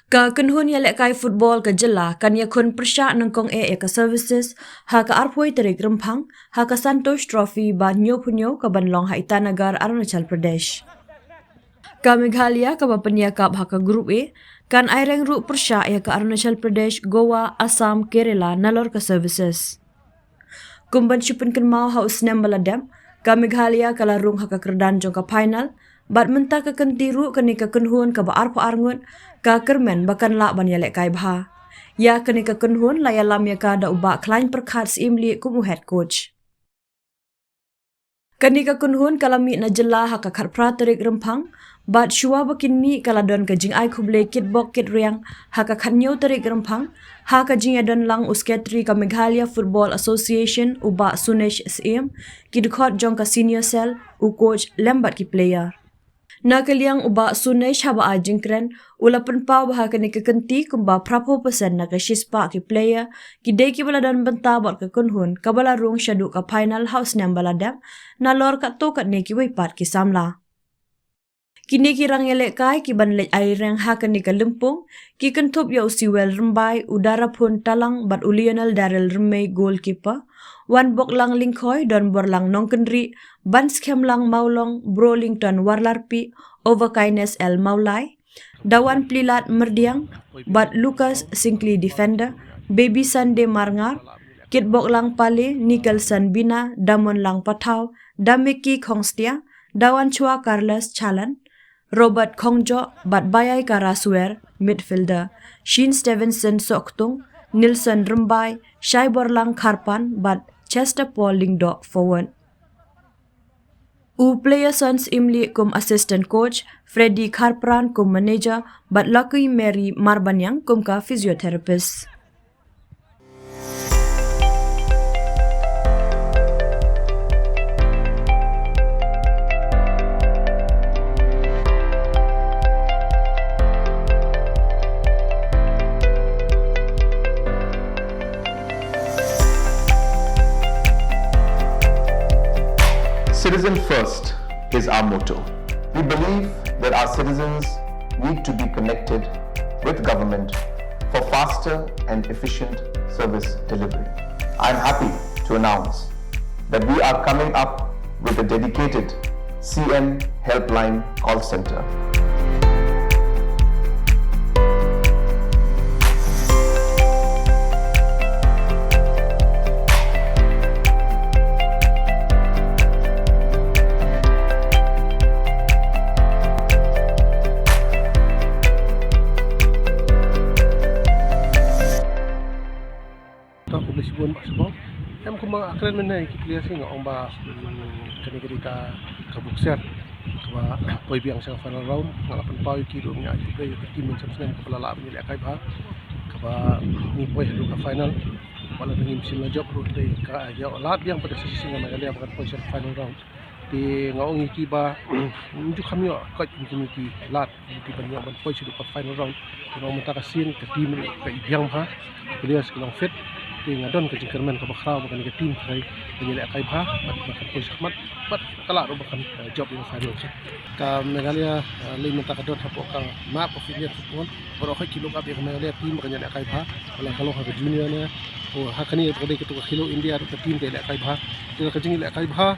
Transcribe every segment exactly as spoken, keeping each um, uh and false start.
Ka kynhun ïalehkai football ka jylla kan ïakhun pyrshah nyngkong eh ïa ka services ha ka arphew tarik Rymphang ha ka Santosh Trophy ba hynñiewphew hynñiew ka ban long ha Itanagar, Arunachal Pradesh. Ka Meghalaya kaba pynïakap ha ka Group A kan aireng ruh pyrshah ïa ka Arunachal Pradesh, Goa, Assam, Kerala nalor ka services. Kum ban shu pynkynmaw ha u snem ba la dep, ka Meghalaya ka la rung ha ka kyrdan jong ka final, bad mynta ka kynti ruh kane ka kynhun kaba arphew ar ngut ka kyrmen ba kan lah ban ïalehkai bha. Ïa kane ka kynhun la ïalam ïa ka da u Bah Khlaiñ Pyrkhat Syiemlieh kum u head coach. Kane ka kynhun ka la mih na jylla ha ka khatphra tarik Rymphang, bad shuwa ba kin mih ka la don ka jingai khublei kitbok kitriang ha ka khathynñiew tarik Rymphang, ha ka jingïadon lang u Secretary ka Meghalaya Football Association, u Bah Sunesh Syiem, ki dkhot jong ka senior cell, u coach lem bad ki player. Na ka liang u Bah Sunesh haba ai jingkren, u la pynpaw ba ha kane ka kynti kumba phraphew percent na ka shispah ki player ki dei kiba la don bynta bad ka kynhun kaba la rung shaduh ka final ha u snem ba la dep, nalor katto katne kiwei pat ki samla. Kine ki rang ïalehkai ki ban leit aireng ha kane ka lympung ki kynthup ïa u Sewell Rymbai, u Daraphun Talang bad u Lionel Daryl Rymmei, goalkeeper, Wanboklang Lyngkhoi, Donborlang Nongkynrih, Banskemlang Mawlong, Brolington Warlarpih, Overkindness L Mawlai, Dawanplilat Myrdiang bad Lucas Syngkli, defender, Baby Sunday Marngar, Kitboklang Pale, Nicholson Bina, Damonlang Pathaw, Damiki Khongstia, Dawanchua Carlos Chalan, Robert Khongjoh bad Baiai Karaswer, midfielder, Shin Stevenson Sohktung, Nilson Rymbai, Shaiborlang Kharpan bad Chester Paul Lyngdoh, forward. U Playerson Syiemlieh kum assistant coach, Freddy Kharpran kum manager bad Lucky Mary Marbaniang kum ka physiotherapist. Citizen first is our motto. We believe that our citizens need to be connected with government for faster and efficient service delivery. I am happy to announce that we are coming up with a dedicated C M Helpline call center. Ka khublei shibun Bah Sibong. Em, kumba nga kren mynne ki players, nga ong ba, mm, kane ka dei ka, ka boxer kaba poi biang sha final round. Nga la pynpaw ïa ki ruh, nga ai khublei ïa ka team mynshem snem kaba la lah ban ïalehkai bha, kaba ngi poi haduh ka final. Ba la ngim shym la jop ruh, te ka ïa lad biang pat da shisien ïa Meghalaya ba kan poi sha final round. Te nga ong ïa ki ba ym ju kham ïoh koit kum kine ki lad, ïa ki ban ïoh ban poi sha ka final round. Te nga ong mynta ka sien ka team ruh ka i biang bha, players ki long fit. Te nga don ka jingkyrmen kaba khraw ba kane ka team ka dei ban ïalehkai bha bad ba kan poi shakhmat bad ka lah ruh ba kan, eh, jop ïa ka final. Ka Meghalaya, eh, lei mynta ka don hapoh ka map of Indian football. Baroh hi ki look up ïa ka Meghalaya team ba kan ïalehkai bha. Ba la ka long ha ka junior ne, o ha kane ba ka dei kato ka Khelo India ruh ka team ka ïalehkai bha. Te ka jingïalehkai bha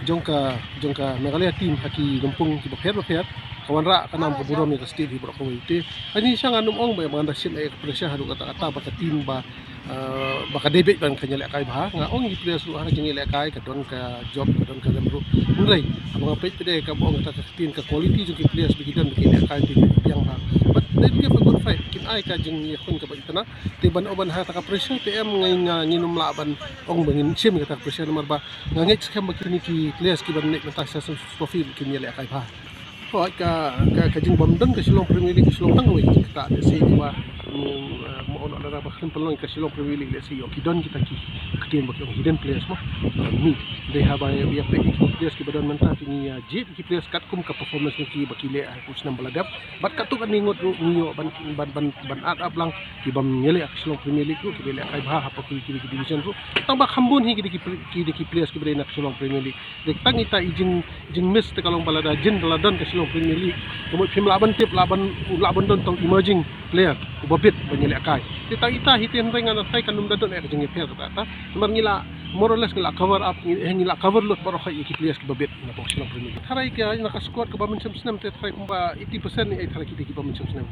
jong ka, jong ka Meghalaya team ha ki lympung kiba pher bapher ka wanrah ka nam ka burom ïa ka state hi baroh kawei. Te hangne sha ngan ym ong ba ngan da shim ïa ka pressure haduh katta katta ba ka team ba, ah, ba ka dei beit ban kan ïalehkai bha. Nga ong ïa ki players ruh ha ka jingïalehkai ka don ka jop, ka don ka rem ruh. Hynrei haba nga peit pat de kaba ong kata ka ktien, ka quality jong ki players ba ki don ba ki ïalehkai te ki biang bha. But they give a good fight. Kin ai ka jingïakhun kaba itynnad. Te ban ong ban ha kata ka pressure te em, nga, nga ngin ym lah ban ong ba ngin shim kata ka pressure namar ba nga ngeit skhem ba kine ki players kiban leit mynta sha Santosh Trophy kin ïalehkai bha. Hooid, ka, ka, ka jingbym don ka Shillong Premier League ka Shillong tang kawei ka jingktah, te shi kaba, mm, uh, mo Ono lada ba khlem pynlong ïa ka Shillong Premier League lehse ïoh ki don kita ki ktien ba ki ong hidden players mo. Ni dei haba ïa peit ïa ki players kiba don mynta te ngi ïa jied ïa ki players katkum ka performance jong ki ba ki leh ha u snem ba la dep. Bad katto katne ngut ruh ngi ïoh ban ban ban ban add up lang ki bym ïaleh ha ka Shillong Premier League ruh kiba ïalehkai bha hapoh ki ki division ruh. Tang ba kham bun hi ki dei ki pl- ki dei ki players kiba dei na ka Shillong Premier League. Dei tang ita i jing jing miss te ka long ba lada jin da la don ka Shillong Premier League. Ka mut phim lah ban tip lah ban lah ban don tang emerging player uba bit ban ïalehkai. Te tang ita hi te hynrei ngan rai kan ym da don eh ka jingïapher kata ta. Namar ngi la more or less ngi la cover up ngi, eh, ngi la cover load baroh ïa ki players kiba bit na ka Shillong Premier League. Tharai ka na ka squad kaba mynshem snem te tharai kumba eighty percent ni eh tharai ki dei kiba mynshem snem.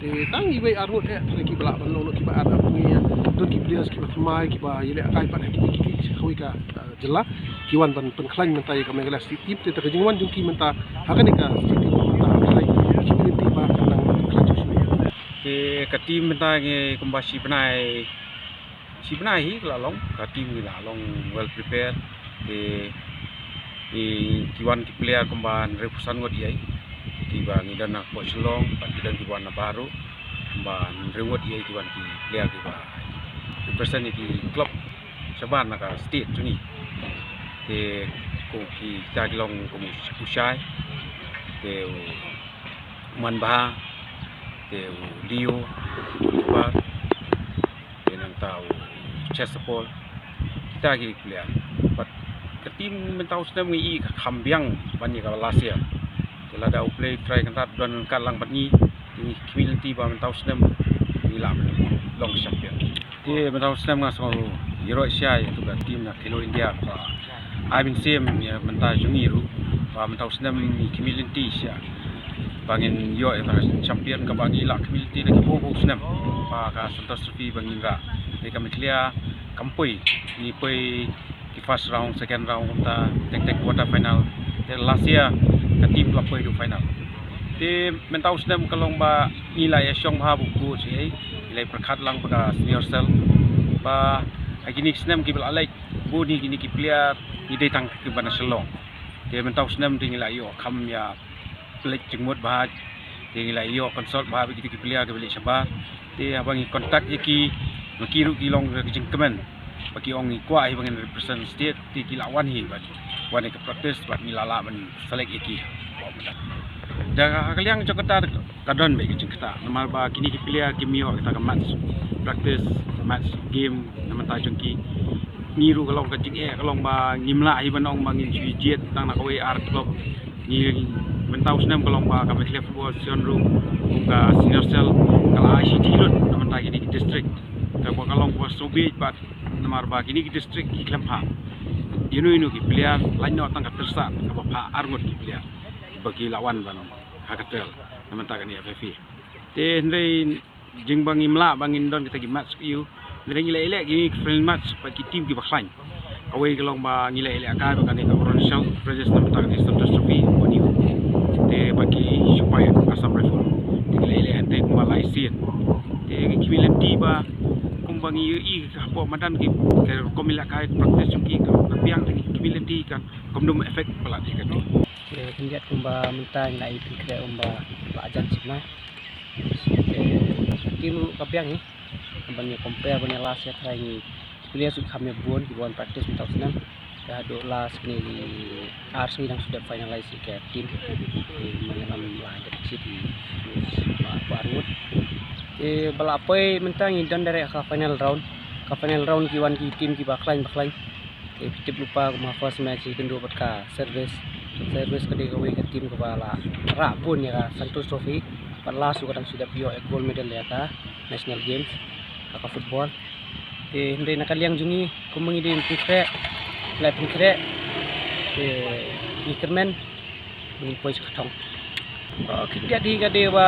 Te tang iwei ar ngut eh tharai kiba lah ban long kiba add up ngi ïa don ki players kiba thymmai kiba ïalehkai pat ha ki ki ki kawei ka jylla ki wan ban pynkhlaiñ mynta ïa ka Meghalaya State team. Te ka jingwan jong ki mynta ha kane ka state team mynta ha kane ka community ba kan nang pynkhlaiñ shuh shuh. Te ka team mynta ngi kumba shi bnai shi bnai hi ka la long ka team ngi la long well prepared. Te ki wan ki player kumba hynriewphew san ngut ïa kiba ngi don na pdeng Shillong bad ki don kiba wan na baroh kumba hynriew ngut ïa ki wan ki player kiba represent ïa ki club shabar na ka state jong ngi. Te ko kita ki long kum u Shai te u Manbha te u Leo u Lipar te nangta u Chester Paul. Kita ki player bad ka team mynta u snem ngi i ka kham biang ban ïa ka last year. Te lada u play try kynta don kat lang bad ngi te ngi khmih lynti ba mynta u snem ngi lah long champion. Te mynta u snem nga sngew ïaroh shai ïa tu ka team na Khelo India ba ai mynsiem ïa mynta jong ngi ruh ba mynta u snem ngi khmih lynti shai ba ngin ïoh ïa ka champion kaba ngi lah khmih lynti da ki bun bun snem ba ka Santosh Trophy ba ngin rah. Te ka Meghalaya kam poi ngi poi ki first round, second round kumta teng teng quarter final. Te last year ka team ka la poi du final. Te mynta u snem ka long ba ngi la ïa shong bha bad u coach ei ngi la ïa pyrkhat lang bad ka senior cell ba ha kine ki snem kiba la leit bun hi kine ki player ngi dei tang kiba na Shillong. Te mynta u snem te ngi la ïoh kham ïa pynleit jingmut bha te ngi la ïoh consult bha bad kito ki player kiba leit shabar. Te haba ngi contact ïa ki ma ki ruh ki long ka jingkmen ba ki ong ngi kwah hi ba ngin represent state te ki la wan hi bad wan ïa ka practice bad ngi la lah ban select ïa ki. Da ka liang jong kata ka don bad ka jingkata namar ba kine ki player kim ïoh kita ka match practice match game na mynta jong ki. Ngi ruh ka long ka jingeh ka long ba ngim lah hi ban ong ba ngin shu jied tang na kawei ar club. Ngi mynta u snem ka long ba ka Meghalaya Football Association ruh kum ka senior cell ka la ai shithi lut na mynta kine ki district. Kaba ka long ba sngewbha bad namar ba kine ki district ki khlem phah ïano ïano ki player lait noh tang ka tyrsad kaba phah ar ngut ki player ba ki la wan ban ha ka trial na mynta kane F F A. Te hynrei jing ba ngim lah ba ngin don kita ki match ki ïu. Hynrei ngi la ïaleh ki friendly match bad ki team kiba khlaiñ. Kawei ka long ba ngi la ïaleh ka ba kane ka Arunachal Pradesh na mynta kane Santosh Trophy ba ngi te bad ki Sipai Assam Rifle. Te ngi la ïaleh hynrei kumba lai sien. Te ngi khmih lynti ba kumba ngi ïohi ka hapoh madan ki ka rukom ïaleh ka practice jong ki ka biang te ngi khmih lynti ka kam dum effect palat ïa ka team. Te khyndiat kumba mynta ngi la ïa pynkhreh kumba la jan sipna. Te team ruh ka biang hi ban ïa compare ban ïa last year tharai ngi players ruh kham ïa bun kiba wan practice mynta u snem. Te haduh last kine ki ar sngi dang shu dep finalize ïa ka team. Te mynta ngam la dep jied ïa ki ba ar ngut. Te ba la poi mynta ngi don direct ha ka final round. Ka final round ki wan ki team kiba khlaiñ ba khlaiñ. Te phi tip lypa kumba first match ïakynduh bad ka Service. Service ka dei kawei ka team kaba la rah bun ïa ka Santosh Trophy. Bad last ruh ka dang shu dep ïoh ïa gold medal ïa ka National Games ha ka football. Te hynrei na ka liang jong ngi kumba ngi dei pynkhreh la pynkhreh te ngi kyrmen ba ngin poi sha ka thong. Ka khyndiat hi ka dei ba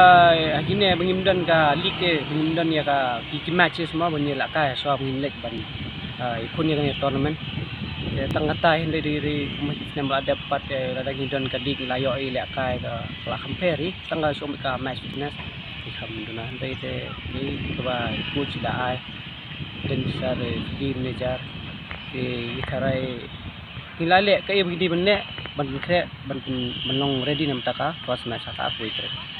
ha kine ba ngim don ka league te ba ngim don ïa ka ki ki matches mo ba ngi lehkai shuwa ba ngin leit ban ïakhun ïa kane tournament. Te tang kata hynrei dei dei kumba ki snem ba la dep pat te lada ngi don ka league la ïoh ïalehkai ka la kham pher hi tang ka shu ka match fitness. Ki kham duna hynrei te dei kaba coach da ai. Deng sar ki manager ki tharai ngi la leh kaei ba ngi dei ban leh ban pynkhreh ban pyn ban long ready na bynta ka first match ha ka arphew tarik.